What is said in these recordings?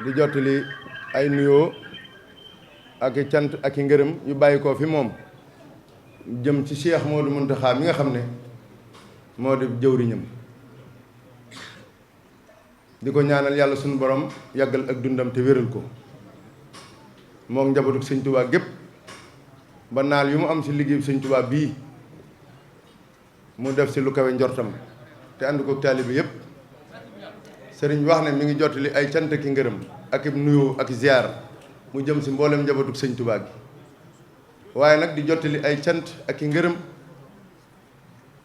di jottali ay nuyoo ak i cant ak i ngërëm yu bàyyi ko fi moom jëm ci Cheikh Modou Mountakha mi nga xam ne moo di jëwriñam di ko ñaanal yàlla sunu borom yàggal ak dundam te wéral ko moom njabootu sëñ Tuubaa gépp ba naal yu mu am ci liggéey sëñ Tuubaa bii mu def ci lu kawe njortam te ànd ko taalibe yépp sëriñ wax ne mi ngi jottali ay cant ki ngërëm ak nuyoo ak ziar mu jëm ci mboolem njabootu sëñ Tuubaa gi waaye nag di jottali ay cant ak i ngërëm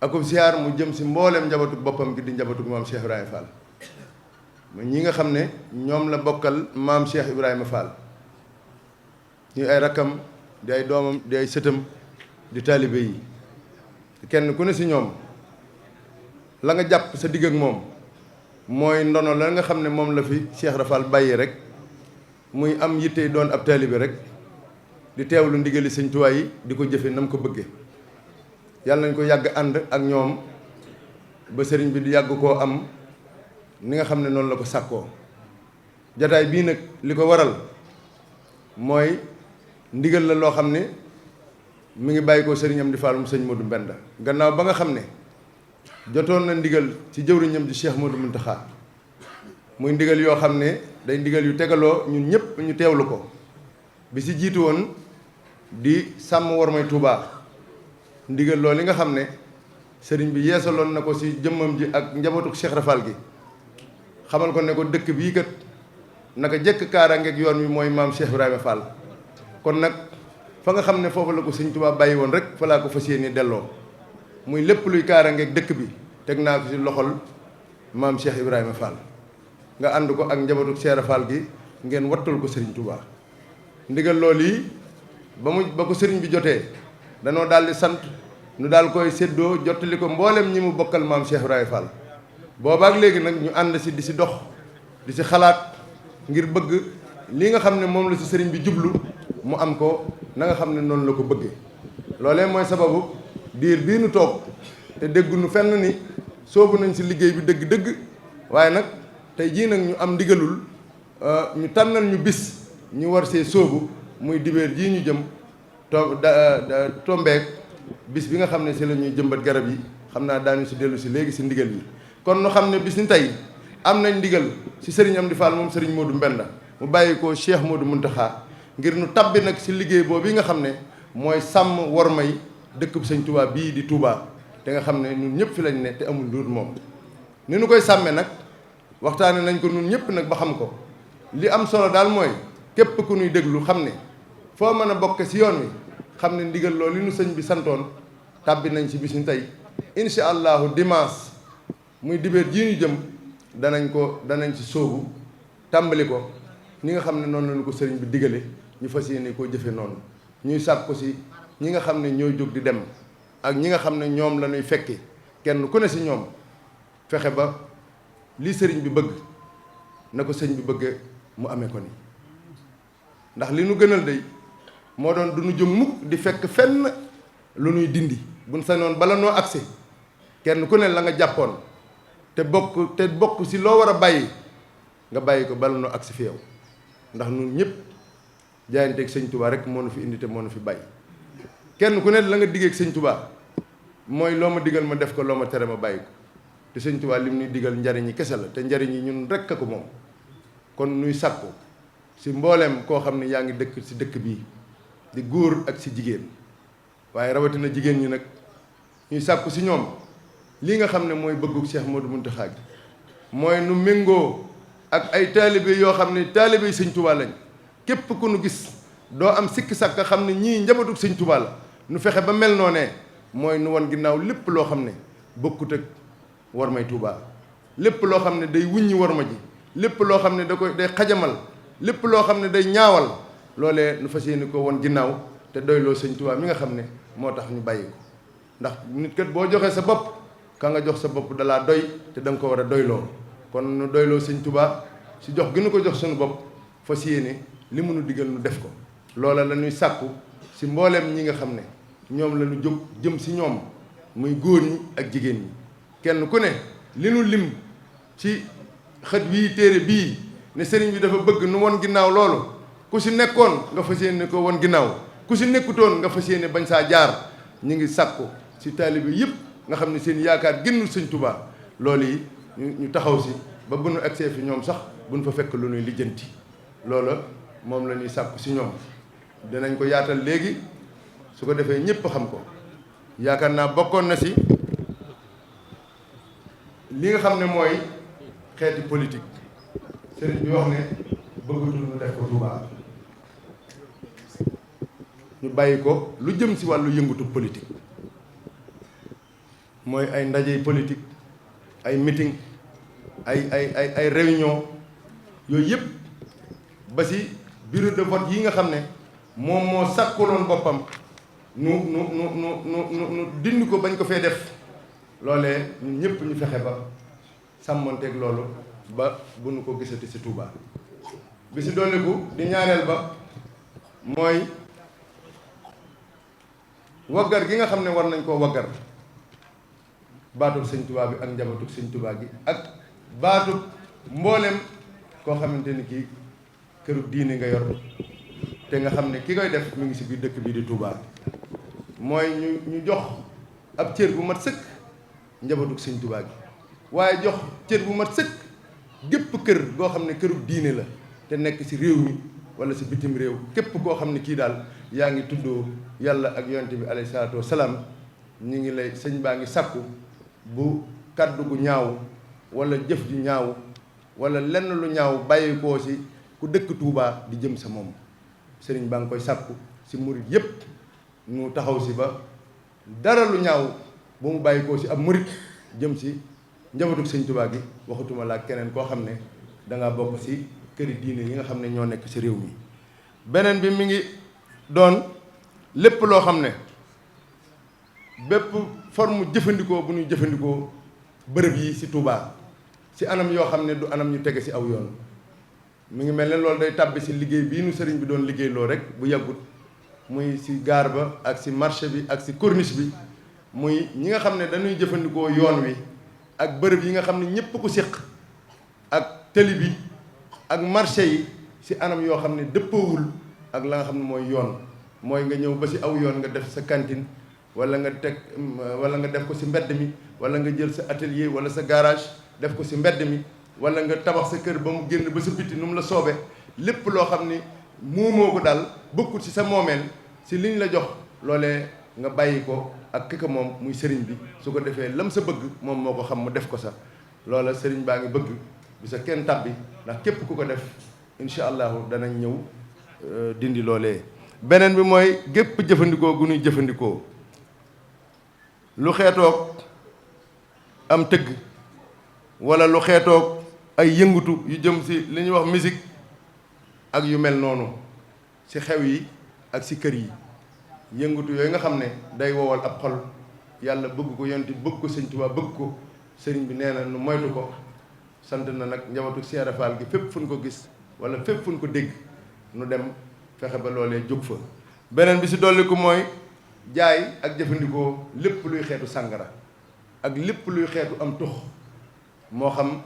akub ziar mu jëm ci mboolem njabootu boppam gi di njabootu maam Cheikh Ibrahima Fall ñi nga xam ne ñoom la bokkal maam Cheikh Ibrahima Fall ñu ay rakkam di ay doomam di ay sëtam di taalibe yi kenn ku ne ci ñoom la nga jàpp sa digg ak moom mooy ndono la nga xam ne moom la fi Cheikh Rafal bàyyi rek muy am yitte doon ab taalibe rek di teewlu ndigali sëñ Tuubaa yi di ko jëfe na mu ko bëgge yàlla nañ ko yàgg ànd ak ñoom ba sëriñ bi di yàgg koo am ni nga xam ne noonu la ko sàkkoo jataay bii nag li ko waral mooy ndigal la loo xam ne mi ngi bàyyi ko sëriñam di Fall mu sëñ Modou Mbenda gannaaw ba nga xam ne jotoon na ndigal ci jëwriñam di Cheikh Modou Mountakha muy ndigal yoo xam ne day ndigal yu tegaloo ñun ñëpp ñu teewlu ko bi ci jiitu woon di sàmm wormay Touba ndigal loolu li nga xam ne sëriñ bi yeesaloon na ko ci jëmmam ji ak njabootu Cheikh Rafal gi xamal ko ne ko dëkk bii kat naka jëkk kaaraangeeg yoon wi mooy maam Cheikh Ibrahima Fall kon nag fa nga xam ne foofu la ko sëñ Touba bàyyi woon rek fa laa ko fas yéene delloo muy lépp luy kaaraangeeg dëkk bi teg naa ko ci loxol maam Cheikh Ibrahima Fall nga ànd ko ak njabootu Cheikh Fall gi ngeen wattul ko sëriñ Touba ndigal loolu yi ba ko sëriñ bi jotee danoo daal di sant nu daal koy séddoo jottali ko mboolem ñi mu bokkal maam Cheikh Ibrahima Fall boobaak léegi nag ñu ànd ci di ci dox di ci xalaat ngir bëgg li nga xam ne moom la ci sëriñ bi jublu mu am ko na nga xam ne noonu la ko bëggee loolee mooy sababu diir bii nu toog te dégguñu fenn ni soobu nañ ci liggéey bi dëgg-dëgg waaye nag tey jii nag ñu am ndigalul ñu tànnal ñu bis ñu war see soobu muy dibéer jii ñu jëm tombeek bis bi nga xam ne ci la ñuy jëmbat garab yi xam naa daañu ci dellu ci léegi ci ndigal yi kon nu xam ne bis ni tey am nañ ndigal ci sëriñ Amdi Fall moom sëriñ Modou Mbenda mu bàyyi ko Cheikh Modou Mountakha ngir nu tabbi nag ci liggéey boobu yi nga xam ne mooy sàmm wormay dëkkub sëñ Touba bii di Touba te nga xam ne ñun ñëpp fi lañ ne te amul luur moom ni nu koy sàmmee nag waxtaane nañ ko ñun ñëpp nag ba xam ko li am solo daal mooy képp ku ñuy déglu xam ne foo mën a bokk ci yoon wi xam ne ndigal loolu li nu sëñ bi santoon tàbbi nañ ci bis ni tey incha allahu dimanche muy dibéer jii ñu jëm danañ ci sóobu tàmbali ko ni nga xam ne noonu lañu ko sëriñ bi digale ñu fas yéene koo jëfe noonu ñuy sàkk ko ci ñi nga xam ne ñooy jóg di dem ak ñi nga xam ne ñoom la ñuy fekki kenn ku ne ci ñoom fexe ba li sëriñ bi bëgg na ko sëriñ bi bëgge mu amee ko ni ndax li nu gënal day moo doon du nu jóg mukk di fekk fenn lu nuy dindi buñ sañoon bala noo agsi kenn ku ne la nga jàppoon te bokk ci loo war a bàyyi nga bàyyi ko bala noo agsi fi yow ndax nun ñëpp jaayanteeg sëñ Touba rek moo nu fi indi te moo nu fi bàyyi kenn ku ne la nga diggeeg sëñ Touba mooy loo ma digal ma def ko loo ma tere ma bàyyi ko te sëñ Touba lim ñuy digal njariñ yi kese la te njariñ yi ñun rekk a ko moom kon nuy sàkku ci mbooleem koo xam ne yaa ngi dëkk ci dëkk bii di góor ak ci jigéen waaye rawatina jigéen ñi nag ñuy sàkku ci ñoom lii nga xam ne mooy bëggug Cheikh Modou Mountakha gi mooy nu méngoo ak ay taalibe yoo xam ne taalibe yi sëñ Touba lañ képp ku nu gis doo am sikki sàkk xam ne ñii njabatug sëñ Touba la nu fexe ba mel noo ne mooy nu wan ginnaaw lépp loo xam ne bokkut ak warmay Touba lépp loo xam ne day wuññi warma ji lépp loo xam ne day xajamal lépp loo xam ne day ñaawal loolee nu fas yéene ko wan ginnaaw te doyloo sëñ Touba mi nga xam ne moo tax ñu bàyyi ko ndax nit kat boo joxee sa bopp ka nga jox sa bopp dalaa doy te da nga ko war a doyloo kon nu doyloo sëñ Touba ci jox gi nu ko jox suñu bopp fas yéene li mënu digal nu def ko loola la ñuy sàkku ci mbooleem ñi nga xam ne ñoom la ñu jóg jëm ci ñoom muy góor ñi ak jigéen ñi kenn ku ne li nu lim ci xët wii téere bii ne sëriñ bi dafa bëgg nu won ginnaaw loolu ku si nekkoon nga fas yéene ko won ginnaaw ku si nekkutoon nga fas yéene bañ saa jaar. ñu ngi sàkku si taalibe yëpp nga xam ne seen yaakaar génnul sëñ Tuubaa loolu yi ñu taxaw si ba bu nu egsee fi ñoom sax bu nu fa fekk lu nuy lijjanti loola moom la ñuy sàkku si ñoom dinañ ko yaatal léegi su ko defee ñëpp xam ko yaakaar naa bokkoon na si li nga xam ne mooy xeeti politique sëriñ bi wax ne bëggatul ñu def ko Tuubaa ñu bàyyi ko lu jëm si wàllu yëngatu politique mooy ay ndaje politique ay meeting ay réunion yooyu yëpp ba si bureau de vote yi nga xam ne moom moo sàkkuloon boppam nu dindi ko bañ ko fee def loolee ñun ñëpp ñu fexe ba sàmmonteeg loolu ba bu nu ko gisati si Touba bi si dolliku di ñaareel ba mooy waggar gi nga xam ne war nañ koo waggar baatub sëñ Touba bi ak njabootug sëñ Touba gi ak baatub mboolem koo xamante ni kii këru diine nga yor te nga xam ne ki koy def mu ngi si biir dëkk bii di Touba mooy ñu jox ab cër bu mat sëkk njabootug sëñ Touba gi waaye jox cër bu mat sëkk gépp kër goo xam ne këru diine la te nekk si réew mi wala si bitim réew képp koo xam ne kii daal yaa ngi tuddoo yàlla ak yonent bi alayhi salaatu wasalaam ñi ngi lay sëñ baa ngi sàkku bu kàddu gu ñaaw wala jëf ju ñaaw wala lenn lu ñaaw bàyyi koo si ku dëkk Touba di jëm sa moom sëriñ baa ngi koy sàkku si murit yépp ñu taxaw si ba dara lu ñaaw ba mu bàyyi koo si ab murit jëm si njabootug sëñ Touba gi waxatuma laa keneen koo xam ne danga bokk si këri diine yi nga xam ne ñoo nekk si réew mi beneen bi mi ngi doon lépp loo xam ne bépp forme jëfandikoo bu ñuy jëfandikoo bërëb yi si Touba si anam yoo xam ne du anam ñu tege si aw yoon mi ngi mel ne loolu day tàbbi si liggéey bii nu sëriñ bi doon liggéey loo rek bu yàggut muy si gaar ba ak si marché bi ak si corniche bi muy ñi nga xam ne dañuy jëfandikoo yoon wi ak bërëb yi nga xam ne ñëpp ko séq ak tëli bi ak marché yi si anam yoo xam ne dëppoowul ak la nga xam ne mooy yoon mooy nga ñëw ba si aw yoon nga def sa cantine wala nga def ko si mbedd mi wala nga jël sa atelier wala sa garage def ko si mbedd mi wala nga tabax sa kër ba mu génn ba sa biti nu mu la soobe lépp loo xam ni moomoo ko daal bokkut si sa moomeel si liñ la jox loolee nga bàyyi ko ak ki ko moom muy sëriñ bi su ko defee lam sa bëgg moom moo ko xam mu def ko sa loola sëriñ baa ngi bëgg bi sa kenn tabbi ndax képp ku ko def incha allahu danañ ñëw dindi loolee. beneen bi mooy gépp jëfandikoo gu ñuy jëfandikoo lu xeetoog am tëgg wala lu xeetoog ay yëngutu yu jëm si li ñuy wax musique ak yu mel noonu si xew yi ak si kër yi yëngutu yooyu nga xam ne day wowal ab xol yàlla bëgg ko yonti bëgg ko sëñ Tuubaa bëgg ko sëriñ bi nee na nu moytu ko sant na nag njabootu Cheikh Fall gi fépp fu ñu ko gis wala fépp fu ñu ko dégg nu dem fexe ba loolee jóg fa. beneen bi si dolliku mooy jaay ak jëfandikoo lépp luy xeetu sàngara ak lépp luy xeetu am tux moo xam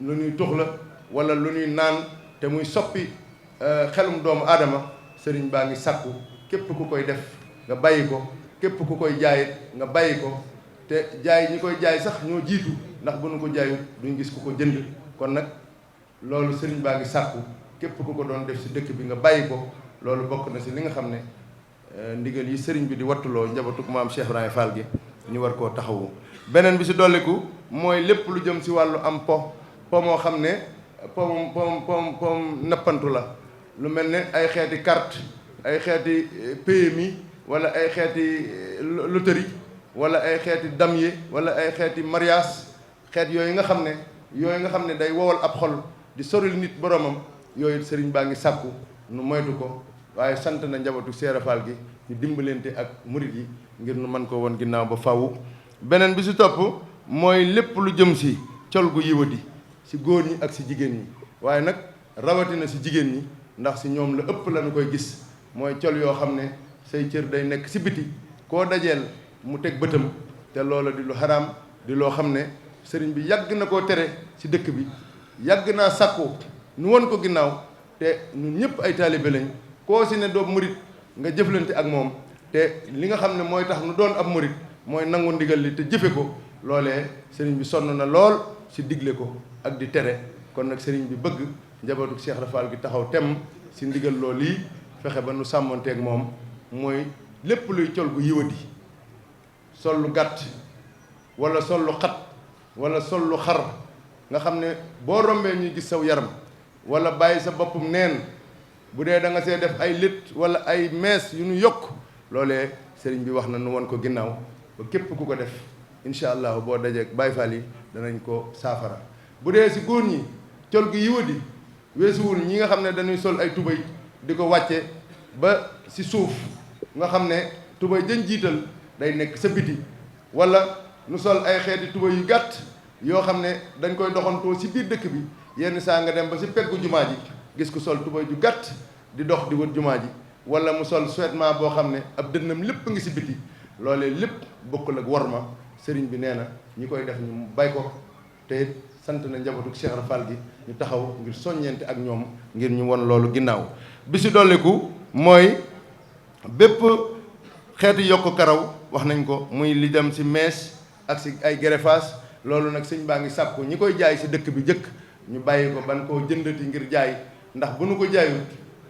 lu ñuy tux la wala lu ñuy naan te muy soppi xelum doomu aadama sëriñ baa ngi sàkku képp ku koy def nga bàyyi ko képp ku koy jaayit nga bàyyi ko te jaay ñi koy jaay sax ñoo jiitu ndax bu nu ko jaayut duñ gis ku ko jënd kon nag loolu sëriñ baa ngi sàkku képp ku ko doon def si dëkk bi nga bàyyi ko loolu bokk na si li nga xam ne ndigal yi sëriñ bi di wattuloo njabootug maam Cheikh Ibrahima Fall gi ñu war koo taxawu. beneen bi si dolliku mooy lépp lu jëm si wàllu am po moo xam ne pom nappantu la lu mel ne ay xeeti carte ay xeeti PMI wala ay xeeti loterie wala ay xeeti damier wala ay xeeti mariage xeet yooyu nga xam ne day wowal ab xol di soril nit boromam yooyu sëriñ baa ngi sàkku nu moytu ko waaye sant na njabootu Cheikh Fall gi ñu dimbalante ak murit yi ngir nu mën ko woon ginnaaw ba faw. beneen bi si topp mooy lépp lu jëm si col gu yiwadi si góor ñi ak si jigéen ñi waaye nag rawatina si jigéen ñi ndax si ñoom la ëpp la ñu koy gis mooy col yoo xam ne say cër day nekk si biti koo dajeel mu teg bëtam te loola di lu xaraam di loo xam ne sëriñ bi yàgg na koo tere si dëkk bi yàgg naa sàkku nu won ko ginnaaw te ñun ñëpp ay taalibe lañ koo si ne doo murit nga jëflante ak moom te li nga xam ne mooy tax nu doon ab murit mooy nangu ndigal li te jëfe ko loolee sëriñ bi sonn na lool si digle ko ak di tere kon nag sëriñ bi bëgg njabootu Cheikh Ibra Fall gi taxaw temm si ndigal loolu yi fexe ba nu sàmmanteeg moom mooy lépp luy col gu yiwadi sol lu gàtt wala sol lu xat wala sol lu xar nga xam ne boo rombee ñuy gis saw yaram wala bàyyi sa boppum neen bu dee da nga see def ay lit wala ay mees yu nu yokk loolee sëriñ bi wax na nu won ko ginnaaw ba képp ku ko def incha allah boo dajeek Baay Faal yi danañ ko saafara bu dee si góor ñi col gi yiwadi weesuwul ñi nga xam ne dañuy sol ay tubay di ko wàcce ba si suuf nga xam ne tubay jën jiital day nekk sa biti wala nu sol ay xeeti tubay yu gàtt yoo xam ne dañ koy doxantoo si biir dëkk bi yenn saa nga dem ba si peggu jumaa ji gis ko sol tubay ju gàtt di dox di wër jumaa ji wala mu sol sweatement boo xam ne ab dënnam lépp ngi si biti loolee lépp bokkul ak worma sëriñ bi nee na ñi koy def ñu bay ko te sant na njabootu Cheikh Ibra Fall gi ñu taxaw ngir soññeente ak ñoom ngir ñu won loolu ginnaaw bi si dolliku mooy bépp xeetu yokk karaw wax nañ ko muy li dem si mees ak si ay greffage loolu nag sëñ baa ngi sàkku ñi koy jaay si dëkk bi jëkk ñu bàyyi ko ban koo jëndati ngir jaay ndax bu nu ko jaayut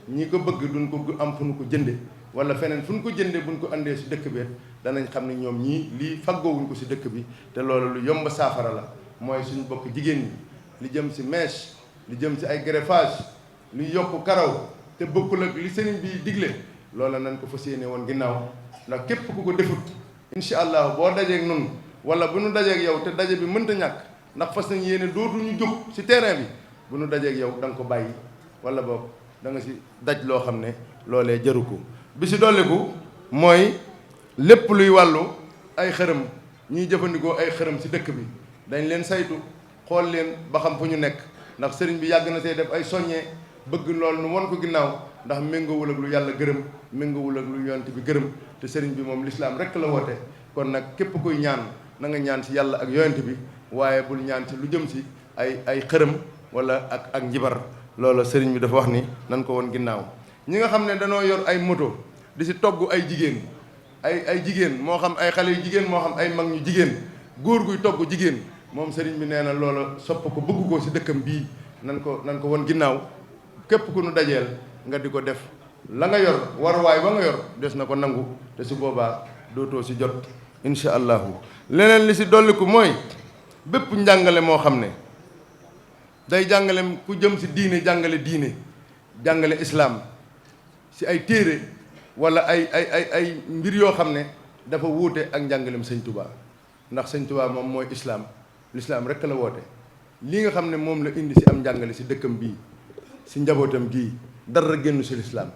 ñi ko bëgg duñ ko am fu nu ko jënde wala feneen fu nu ko jënde buñ ko andee si dëkk bi danañ xam ne ñoom ñii lii faggoowuñ ko si dëkk bi te loolu lu yomb saafara la mooy suñu bokk jigéen ñi li jëm si mèche li jëm si ay greffage lu yokk karaw te bokkul ak li sëriñ bi digle loola nañ ko fas yéene woon ginnaaw ndax képp ku ko defut incha allah boo dajeeg nun wala bu nu dajeeg yow te daje bi mënta ñàkk ndax fas nañ yéene dootuñu jóg si terrain bi bu nu dajeeg yow da nga ko bàyyi wala boog da nga si daj loo xam ne loolee jaru ko bi si dolliku mooy lépp luy wàllu ay xërëm ñuy jëfandikoo ay xërëm si dëkk bi dañ leen saytu xool leen ba xam fu ñu nekk ndax sëriñ bi yàgg na see def ay soññee bëgg loolu nu won ko ginnaaw ndax méngoowul ak lu yàlla gërëm méngoowul ak lu yonent bi gërëm te sëriñ bi moom lislaam rekk la woote kon nag képp kuy ñaan na nga ñaan si yàlla ak yonent bi waaye bul ñaan si lu jëm si ay xërëm wala ak njibar loolu sëriñ bi dafa wax ni nan ko woon ginnaaw ñi nga xam ne danoo yor ay moto di si togg ay jigéen ay jigéen moo xam ay xale yu jigéen moo xam ay mag ñu jigéen góor guy togg jigéen moom sëriñ bi nee na loola sopp ko bëgg ko si dëkkam bii nan ko woon ginnaaw képp ku nu dajeel nga di ko def la nga yor waruwaay ba nga yor des na ko nangu te su boobaa dootoo si jot incha allahu leneen li si dolliku mooy bépp njàngale moo xam ne day jàngale ku jëm si diine jàngale islaam si ay téere wala ay mbir yoo xam ne dafa wuute ak njàngalem sëñ Touba ndax sëñ Touba moom mooy islaam lislaam rekk la woote lii nga xam ne moom la indi si am njàngale si dëkkam bii si njabootam gii dara génn si lislaam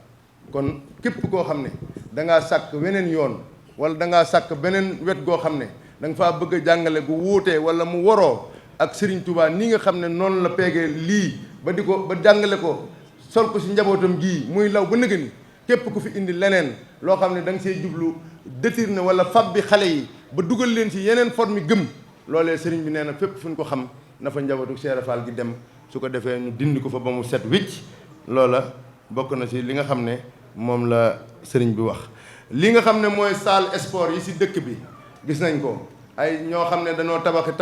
kon képp koo xam ne dangaa sàkk weneen yoon wala dangaa sàkk beneen wet goo xam ne da nga faa bëgg a jàngale gu wuutee wala mu waroo ak Serigne Touba nii nga xam ne noonu la peegee lii ba jàngale ko sol ko si njabootam gii muy law ba nëga ni képp ku fi indi leneen loo xam ne da nga see jublu détourné wala fab bi xale yi ba dugal leen si yeneen forme gëm loolee sëriñ bi nee na fépp fu ñu ko xam na fa njabootu Cheikh Ibra Fall gi dem su ko defee ñu dindi ko fa ba mu set wicc loola bokk na si li nga xam ne moom la sëriñ bi wax. li nga xam ne mooy salle sport yi si dëkk bi gis nañ ko ay ñoo xam ne dañoo tabax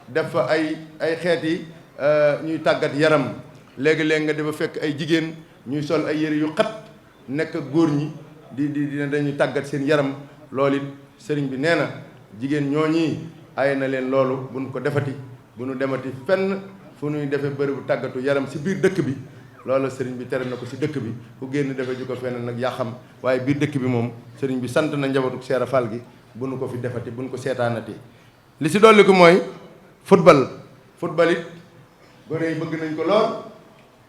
def fa ay xeet yi ñuy tàggat yaram léegi-léegi nga dafa fekk ay jigéen ñuy sol ay yëre yu xat nekk góor ñi di dañuy tàggat seen yaram loolu it sëriñ bi nee na jigéen ñooñi ay na leen loolu buñ ko defati bu nu demati fenn fu ñuy defee bërëbu tàggatu yaram si biir dëkk bi loolu sëriñ bi tere na ko si dëkk bi ku génn defee ju ko fenn nag yaa xam waaye biir dëkk bi moom sëriñ bi sant na njabootu Cheikh Ibra Fall gi bu nu ko fi defati bu nu ko seetaanati li si dolli ko mooy football it gone yi bëgg nañ ko lool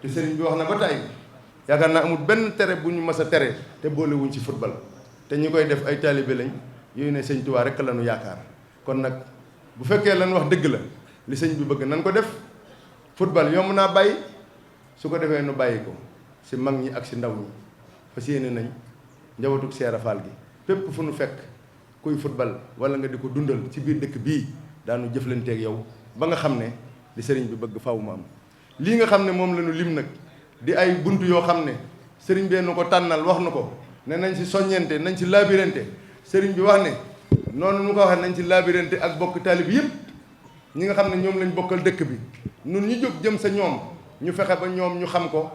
te sëriñ bi wax na ba tey yaakaar naa amul benn tere bu ñu mës a tere te boolewuñ ci football te ñi koy def ay taalibe lañ yooyu ne sëñ Tuubaa rekk la ñu yaakaar kon nag bu fekkee lan wax dëgg la li sëñ bi bëgg nan ko def football yomb naa bàyyi su ko defee nu bàyyi ko si mag ñi ak si ndaw ñi fas yéene nañ njabootu Cheikh Ibra Fall gi fépp fu nu fekk kuy football wala nga di ko dundal ci biir dëkk bii daanu jëflanteeg yow ba nga xam ne li sëriñ bi bëgg faw mu am lii nga xam ne moom la ñu lim nag di ay bunt yoo xam ne sëriñ bee nu ko tànnal wax nu ko ne nañ ci soññente nañ ci labirante sëriñ bi wax ne noonu nu ko waxee nañ ci labirante ak bokk taalib yëpp ñi nga xam ne ñoom lañ bokkal dëkk bi nun ñu jóg jëm sa ñoom ñu fexe ba ñoom ñu xam ko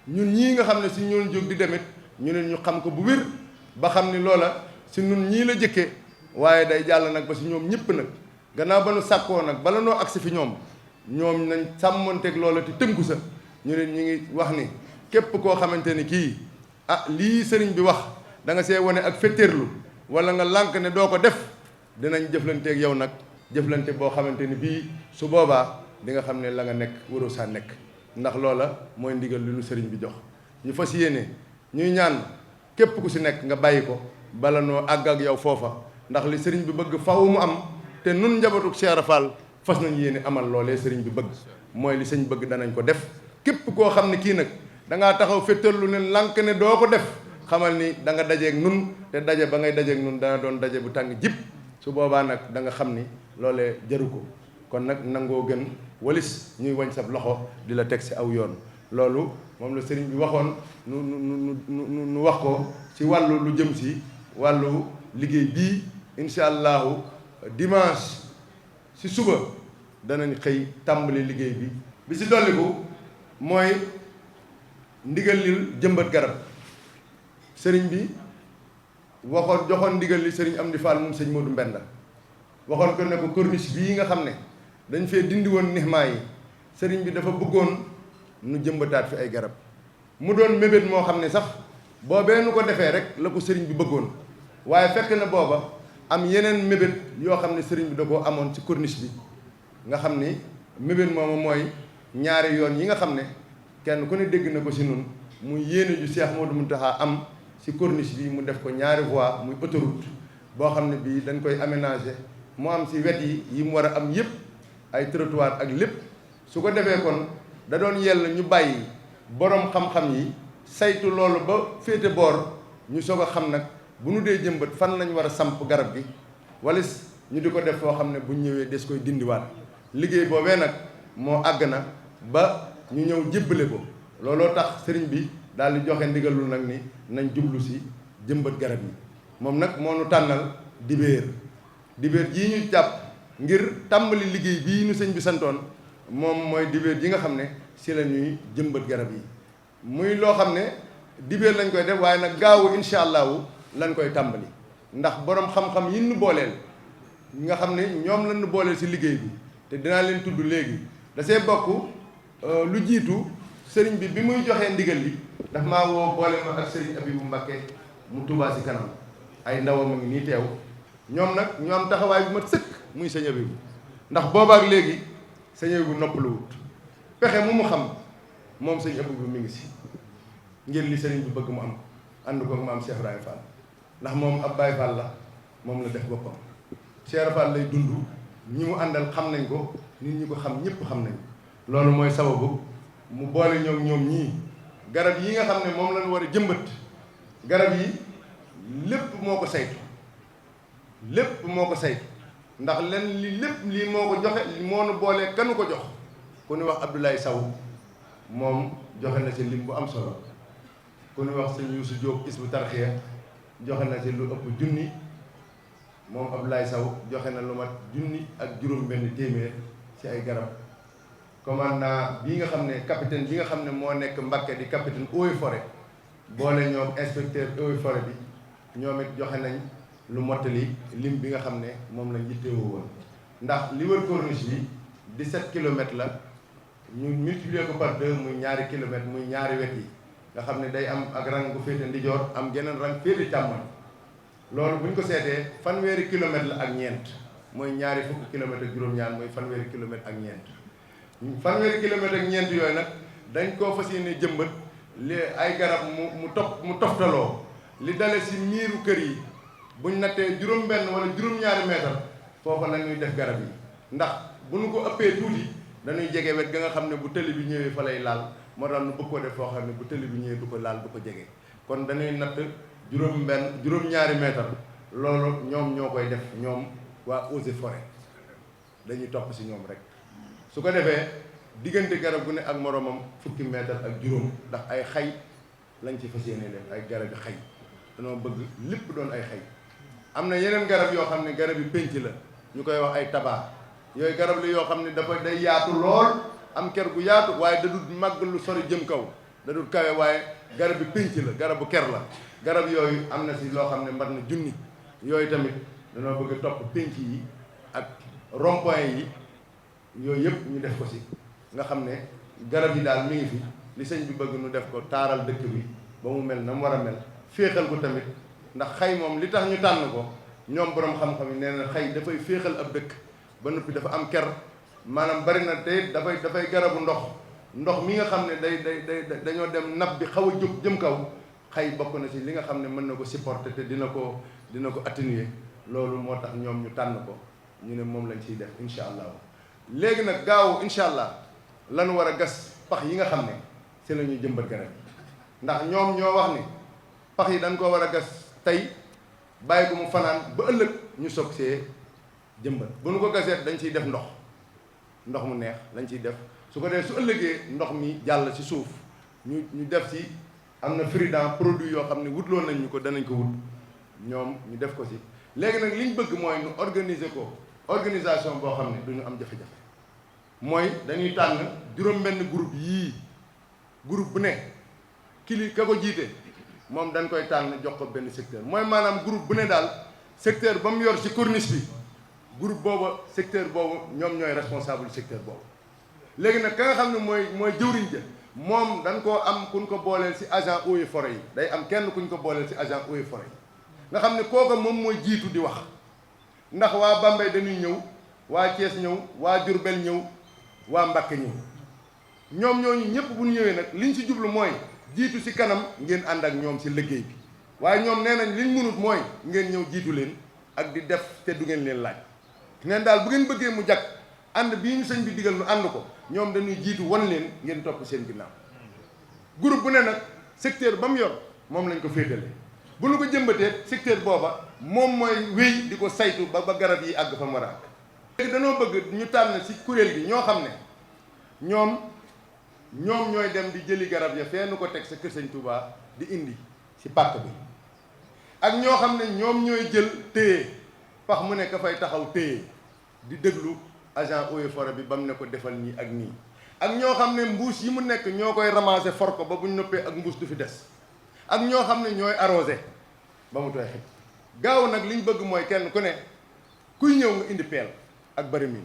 ñun ñii nga xam ne si ñoon jóg di demit ñu ne ñu xam ko bu wér ba xam ni loola si nun ñii la jëkke waaye day jàll nag ba si ñoom ñëpp nag gannaaw ba nu sàkkoo nag bala noo agsi fi ñoom nañ sàmmonteeg loola te tënku sa ñu ne ñu ngi wax ni képp koo xamante ni kii lii sëriñ bi wax da nga see wane ak fetteerlu wala nga lànk ne doo ko def dinañ jëflanteeg yow nag jëflante boo xamante ni bii su boobaa di nga xam ne la nga nekk waroo saa nekk ndax loola mooy ndigal li nu sëriñ bi jox ñu fas yéene ñuy ñaan képp ku si nekk nga bàyyi ko bala noo àgg ak yow foofa ndax li sëriñ bi bëgg faw mu am te nun njabootu Cheikh Ibra Fall fas nañ yéene amal loolee sëriñ bi bëgg mooy li sëñ bëgg danañ ko def képp koo xam ne kii nag da ngaa taxaw féttarlu ne lànk ne doo ko def xamal ni da nga dajeeg nun te daje ba ngay dajeeg nun dana doon daje bu tàng jib su boobaa nag da nga xam ni loolee jaru ko kon nag nangoo gën walis ñuy wañ sab loxo di la teg si aw yoon loolu moom la sëriñ bi waxoon nu wax ko ci wàllu lu jëm si wàllu liggéey bii incha allahu dimanche si suba danañ xëy tàmbali liggéey bi si dolliku mooy ndigal li jëmbat garab sëriñ bi joxoon ndigal li sëriñ Amdi Fall moom sëñ Modou Mbenda waxoon ko ne ko corniche bii nga xam ne dañ fee dindi woon nixmaa yi sëriñ bi dafa bëggoon nu jëmbataat fi ay garab mu doon mébét moo xam ne sax boobee nu ko defee rek la ko sëriñ bi bëggoon waaye fekk na booba am yeneen mébét yoo xam ne sëriñ bi da koo amoon ci corniche bi nga xam ni mébét moomu mooy ñaari yoon yi nga xam ne kenn ku ne dégg na ko si nun muy yéene ju Cheikh Modou Mountakha am si corniche bi mu def ko ñaari voie muy autoroute boo xam ne bii dañ koy aménager mu am si wet yi mu war a am yëpp ay trottoir ak lépp su ko defee kon da doon yell ñu bàyyi borom xam-xam yi saytu loolu ba féete boor ñu soog a xam nag bu nu dee jëmbat fan lañ war a samp garab gi walis ñu di ko def foo xam ne bu ñëwee des koy dindiwaat liggéey boobee nag moo àgg na ba ñu ñëw jébbale ko looloo tax sëriñ bi daal di joxe ndigalul nag ni nañ jublu si jëmbat garab yi moom nag moo nu tànnal dibéer jii ñu jàpp ngir tàmbali liggéey bii nu sëñ bi santoon moom mooy dibéer ji nga xam ne si la ñuy jëmbat garab yi muy loo xam ne dibéer lañ koy def waaye nag gaawu incha allahu lañ koy tàmbali ndax borom xam-xam yi nu booleel nga xam ne ñoom lañ nu booleel si liggéey bi te dinaa leen tudd léegi da see bokk lu jiitu sëriñ bi muy joxee ndigal li daf maa woo boole ma ak sëriñ Abibu Mbakke mu Tuubaa si kanam ay ndawam a ngi nii teew ñoom nag ñoo am taxawaay bu mat sëkk muy sëñ Abibu ndax boobaak léegi sëñ Abibu noppaluwut pexe mu xam moom sëñ Abibu mi ngi si ngir li sëriñ bi bëgg mu am ànd ko maam Cheikh Ibrahima Fall ndax moom ab Baye Fall la moom la def boppam Cheikh Fall lay dund ñi mu àndal xam nañ ko nit ñi ko xam ñëpp xam nañ loolu mooy sababu mu boole ñoom ñii garab yi nga xam ne moom lañ war a jëmbat garab yi lépp moo ko saytu ndax lépp lii moo ko joxe moo nu boolee kanu ko jox ku ñu wax Abdoulaye Sow moom joxe na ci lim bu am solo ku ñu wax sëñ Youssou Diop Hizbut Tarqiyyah joxe na ci lu ëpp junni moom Abdoulaye Sow joxe na lu mat junni ak juróom-benn téeméer ci ay garab commandant bii nga xam ne capitaine bi nga xam ne moo nekk Mbacké di capitaine eaux et forêt boole ñoom inspecteur eaux et forêt bi ñoom it joxe nañ lu mottali lim bi nga xam ne moom lañ yittewoo woon ndax li wër corniche bi 17 kilomètres la ñu multiplier ko par 2 muy ñaari kilomètres muy ñaari wet yi nga xam ne day am ak rang bu féete ndijoor am geneen rang féete càmmoñ loolu bu ñu ko seetee fanweeri kilomètres la ak ñeent mooy ñaari fukki kilomètres ak juróom-ñaar mooy fanweeri kilomètres ak ñeent fanweeri kilomètres ak ñeent yooyu nag dañ koo fas yéene jëmbat li ay garab mu toftaloo li dale si miiru kër yi buñ nattee juróom-benn wala juróom-ñaari mètre foofa la ñuy def garab yi ndax bu ñu ko ëppee tuuti dañuy jege wet ga nga xam ne bu tëli bi ñëwee fa lay laal moo tax nu bëgg koo def foo xam ne bu tëli bi ñëwee du ko laal du ko jege kon dañuy natt juróom-ñaari mètre loolu ñoom ñoo koy def ñoom waa eaux et forêt dañuy topp si ñoom rek su ko defee diggante garab gu ne ak moroomam fukki mètre ak juróom ndax ay xay lañ ci fas yéene def ay garab yi xay danoo bëgg lépp doon ay xay. am na yeneen garab yoo xam ne garab yi pénc la ñu koy wax ay tabac yooyu garab la yoo xam ne dafa day yaatu lool am ker gu yaatu waaye da dul màgg lu sori jëm kaw da dul kawe waaye garab bi pénc la garabu ker la garab yooyu am na si loo xam ne mbat na junni yooyu tamit danoo bëgg topp pénc yi ak rond-point yi yooyu yëpp ñu def ko si nga xam ne garab yi daal mi ngi fi li sëñ bi bëgg nu def ko taaral dëkk bi ba mu mel na mu war a mel féexal ko tamit ndax xay moom li tax ñu tànn ko ñoom borom xam-xam yi nee na xay dafay féexal ab dëkk ba noppi dafa am ker maanaam bari na te dafay garabu ndox mi nga xam ne dañoo dem nab bi xaw a jóg jëm kaw xay bokk na ci li nga xam ne mën na ko supporter te dina ko atténuer loolu moo tax ñoom ñu tànn ko ñu ne moom lañ ciy def incha allah. léegi nag gaaw incha allah lañu war a gas pax yi nga xam ne ci la ñuy jëmbat garab yi ndax ñoom ñoo wax ni pax yi dañ ko war a gas tey bàyyi ko mu fanaan ba ëllëg ñu soog see jëmbat bu nu ko gasee dañ ciy def ndox mu neex lañ ciy def su ko dee su ëllëgee ndox mi jàll ci suuf ñu def ci am na Frident produit yoo xam ne wutloo nañ ñu ko danañ ko wut ñoom ñu def ko ci léegi nag liñ bëgg mooy ñu organiser ko organisation boo xam ne duñu am jafe-jafe mooy dañuy tànn juróom-benn groupe yii groupe bu ne ka ko jiite moom dañ koy tànn jox ko benn secteur mooy maanaam groupe bu ne daal secteur ba mu yor ci corniche bi groupe boobu secteur boobu ñoom ñooy responsable secteur boobu léegi nag ka nga xam ne mooy jëwriñ ja moom dañ koo am kuñ ko booleel ci agent eaux et forêt yi day am kenn kuñ ko booleel ci agent eaux et forêt yi nga xam ne kooka moom mooy jiitu di wax ndax waa Bambey dañuy ñëw waa Thiès ñëw waa Diourbel ñëw waa Mbacké ñëw ñoom ñooñu ñëpp bu ñu ñëwee nag liñ ci jublu mooy jiitu ci kanam ngeen ànd ak ñoom ci liggéey bi waaye ñoom nee nañ liñ mënut mooy ngeen ñëw jiitu leen ak di def te du ngeen leen laaj neen daal bu ngeen bëggee mu jag ànd bii ñu sëñ bi digal nu ànd ko ñoom dañuy jiitu wan leen ngeen topp seen ginnaaw groupe bu ne nag secteur ba mu yor moom lañ ko féetale bu nu ko jëmbatee secteur booba moom mooy wéy di ko saytu ba garab yi àgg fa mu war a àgg léegi danoo bëgg ñu tànn ci kuréel gi ñoo xam ne ñoom ñooy dem di jëli garab ya fee nu ko teg sa kër sëñ Touba di indi ci pàkk bi ak ñoo xam ne ñoom ñooy jël téye pax mu nekk fay taxaw téye di déglu agent eaux et forêt bi ba mu ne ko defal nii ak nii ak ñoo xam ne mbuus yi mu nekk ñoo koy ramasser for ko ba bu ñu noppee ak mbuus du fi des ak ñoo xam ne ñooy arrosé ba mu tooy xib gaaw nag li ñu bëgg mooy kenn ku ne kuy ñëw nga indi peel ak barimil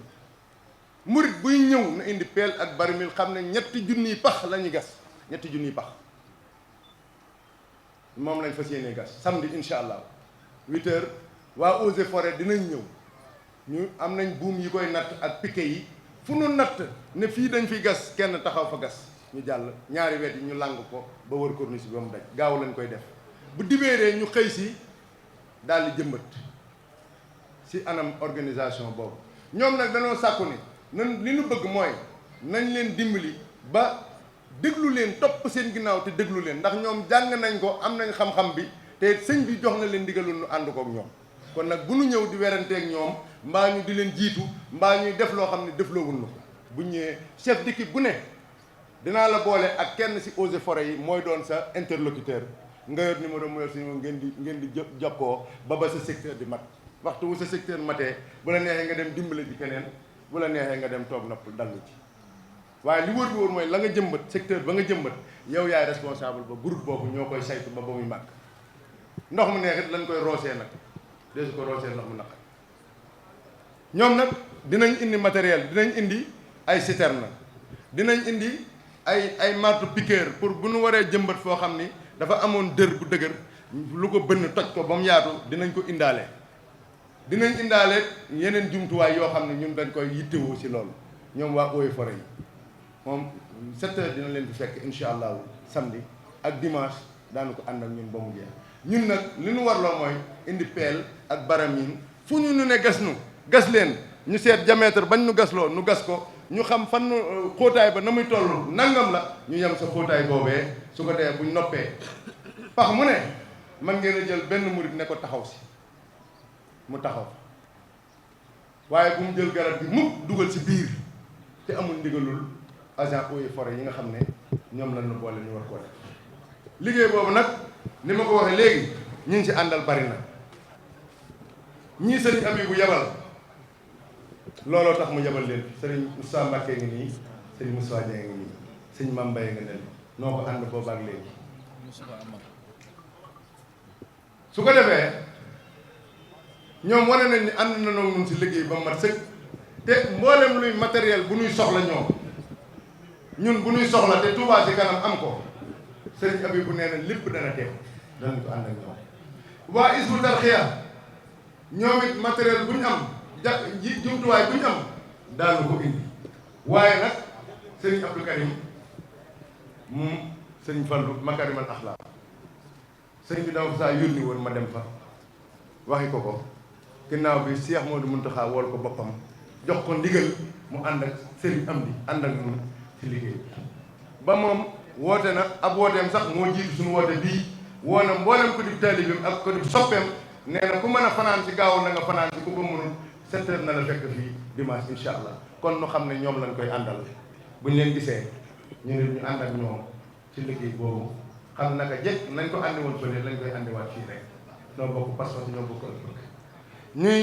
murit buy ñëw na indi peel ak barimil xam ne ñetti junniy pax la ñuy gas ñetti junniy pax moom lañ fas yéenee gas samedi incha allah 8 heures waa eaux et forêt dinañ ñëw ñu am nañ buum yi koy natt ak piquet yi fu nu natt ne fii dañ fi gas kenn taxaw fa gas ñu jàll ñaari wet yi ñu làng ko ba wër corniche bi ba mu daj gaaw lañ koy def bu dibéeree ñu xëy si daal di jëmbat si anam organisation boobu ñoom nag dañoo sàkku ni nan li ñu bëgg mooy nañ leen dimbali ba déglu leen topp seen ginnaaw te déglu leen ndax ñoom jàng nañ ko am nañ xam-xam bi te sëñ bi jox na leen ndigalul nu ànd kook ñoom kon nag bu nu ñëw di weranteeg ñoom mbaa ñu di leen jiitu mbaa ñuy def loo xam ne defloowul na ko bu ñëwee chef d'équipe bu ne dinaa la boole ak kenn ci eaux et forêt yi mooy doon sa interlocuteur nga yor numéro mu yor si ngeen di jokkoo ba sa secteur di mat waxtu wu sa secteur matee bu la neexee nga dem dimbale ji keneen bu la neexee nga dem toog napp dallu ci waaye li wóor bi wóor mooy la nga jëmbat secteur ba nga jëmbat yow yaay responsable ba groupe boobu ñoo koy saytu ba muy màgg ndox mu neex it lañ koy roosee nag desu ko roosee ndox mu naqari ñoom nag dinañ indi matériel dinañ indi ay citerne dinañ indi ay marteau piqueur pour bu nu waree jëmbat foo xam ni dafa amoon dër bu dëgër lu ko bënn toj ko ba mu yaatu dinañ ko indaale dinañ indaale yeneen jumtuwaay yoo xam ne ñun dañ koy yittewoo ci loolu ñoom waa eaux et forêt yi moom 7 heures dina leen fi fekk incha allahu samedi ak dimanche daanu ko ànd ak ñun ba mu jeex ñun nag li ñu warloo mooy indi peel ak baramin fu ñu ne gas leen ñu seet diamètre bañ nu gasloo nu gas ko ñu xam fan xóotaay ba na muy toll nangam la ñu yem sa xóotaay boobee su ko dee buñ noppee pax mu ne man ngeen a jël benn murit ne ko taxaw si mu taxaw waaye bu mu jël garab gi mukk dugal ci biir te amul ndigalul agent eaux et forêts yi nga xam ne ñoom lañ ñu boole ñu war koo def liggéey boobu nag ni ma ko waxee léegi ñi ngi ci àndal bari na ñii sëriñ Abibu yebal looloo tax mu yebal leen sëriñ Moussa Mbacké ngi nii sëriñ Moussa Dieng ngi nii sëriñ Mame Mbaye nga nen noo ko ànd boobaak léegi su ko defee ñoom wane nañ ni ànd na noonu ñun si liggéey ba mat sëkk te mboolem luy matériel bu ñuy soxla ñun bu ñuy soxla te Touba Ca Kanam am ko sëriñ Abibu nee na lépp dana teew danañ ko ànd ak ñoom waa Hizbut Tarqiyyah ñoom it matériel bu ñu am jumtuwaay bu ñu am daanu ko indi waaye nag sëriñ Abdou Karim moom sëriñ Fallou Makarimal Akhlaq sëriñ bi dama fa saa yónni woon ma dem fa waxi ko ginnaaw bi Cheikh Modou Mountakha wool ko boppam jox ko ndigal mu ànd ak sëriñ Amdi ànd ak ñun ci liggéey ba moom woote na ab wooteem sax moo jiitu suñu woote bii woo na mboolem ko di taalibeem ak ko di soppeem nee na ku mën a fanaan ci gaaw na nga fanaan ci ku ko mënul 7 heures na la fekk fii dimanche incha allah kon nu xam ne ñoom lañ koy àndal bu ñu leen gisee ñu ne ñu ànd ak ñoom ci liggéey boobu xam naka jekk nañ ko àndi woon fële lañ koy àndiwaat fii rek ñoo bokk pas-pas ñoo bokk bëgg ñuy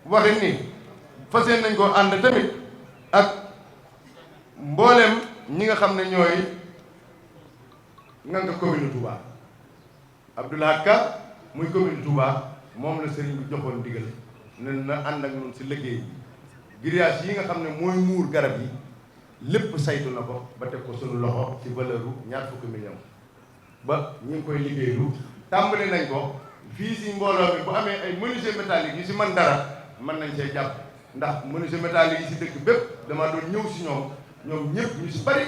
waxi ni fas yéene nañ ko ànd tamit ak mbooleem ñi nga xam ne ñooy nga commune Touba Abdoulaye Ka muy commune Touba moom la sëriñ bi joxoon digal ne na ànd ak ñun si liggéey bi grillage yi nga xam ne mooy muur garab yi lépp saytu na ko ba teg ko suñu loxo ci valeur u 20 millions ba ñu ngi koy liggéeylu tàmbali nañ ko fii si mbooloo mi bu amee ay menuisier métallique yu si mën dara mën nañ see jàpp ndax menuisier métallique yi si dëkk bépp dama doon ñëw si ñoom ñëpp ñu si bari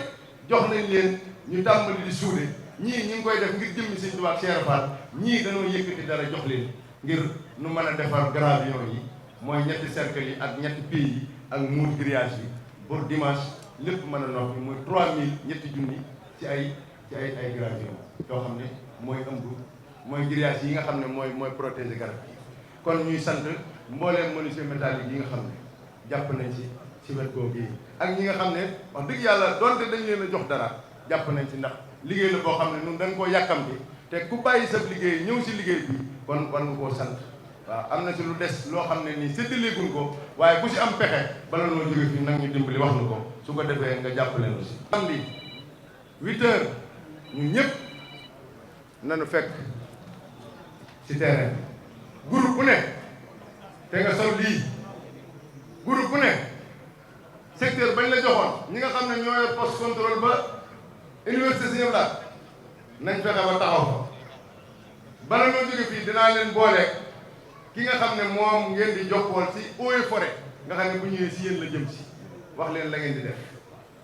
jox nañ leen ñu tàmbali di suude ñii ñi ngi koy def ngir jëmmi Sëñ Tuubaa ak Cheikh Fall ñii dañoo yëkkati dara jox leen ngir nu mën a defar gravillon yi mooy ñetti cercle yi ak ñetti pieds yi ak muur grillage yi pour dimanche lépp mën a noppi muy 3000 ñetti junni ci ay gravillon yoo xam ne mooy ëmb mooy grillage yi nga xam ne mooy protéger garab yi kon ñuy sant mbooleem menuisier métallique yi nga xam ne jàpp nañ ci wet googu yi ak ñi nga xam ne wax dëgg yàlla donte dañ leen a jox dara jàpp nañ ci ndax liggéey la boo xam ne ñun dañ koo yàkkamti te ku bàyyi sa liggéey ñëw si liggéey bi kon war nga koo sant waaw am na ci lu des loo xam ne nii séddaleeguñ ko waaye bu si am pexe bala noo jóge fii nag ñu dimbali wax nu ko su ko defee nga jàppale nu si samedi 8 heures ñun ñëpp nañu fekk ci terrain groupe bu ne te nga sol lii groupe bu ne secteur bañ la joxoon ñi nga xam ne ñoo yor poste contrôle ba université Sëñ Abdou Lahad nañ fexe ba taxaw fa bala ñoo jóge fii dinaa leen boole ki nga xam ne moom ngeen di jokkool ci eaux et forêt nga xam ne bu ñëwee si yéen la jëm si wax leen la ngeen di def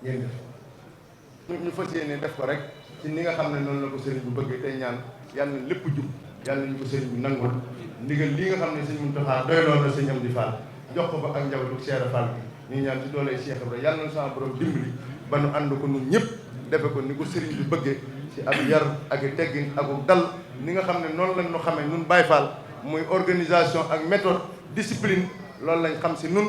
ngeen def ñu fas yéene def ko rek ci ni nga xam ne noonu la ko sëriñ bu bëggee tey ñaan yàlla na lépp jub yàlla nañu ko sëriñ bi nangul ndigal lii nga xam ne sëñ Mountakha doyloo na sëñ Amdi Fall jox ko ba ak njabootu Cheikh Fall bi ñu ñaan ci dooley Cheikh Ibra yàlla na sama borom dimbali ba nu ànd ko nun ñëpp defe ko ni ko sëriñ bi bëggee ci ab yar ak teggin ak dal ni nga xam ne noonu lañ ñu xamee nun Baye Fall muy organisation ak méthode discipline loolu lañ xam si nun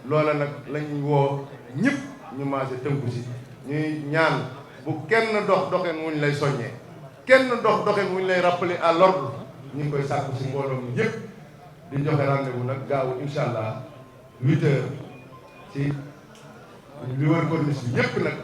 loola nag lañ woo ñëpp ñu maase tënku si ñuy ñaan bu kenn dox doxeen wuñ lay soññee kenn dox doxeen wuñ lay rappeler à l'ordre ñu ngi koy sàkku si mbooloo mi yëpp di joxe rendez-vous nag gaawu incha allah 8 heures ci li wër corniche bi yëpp nag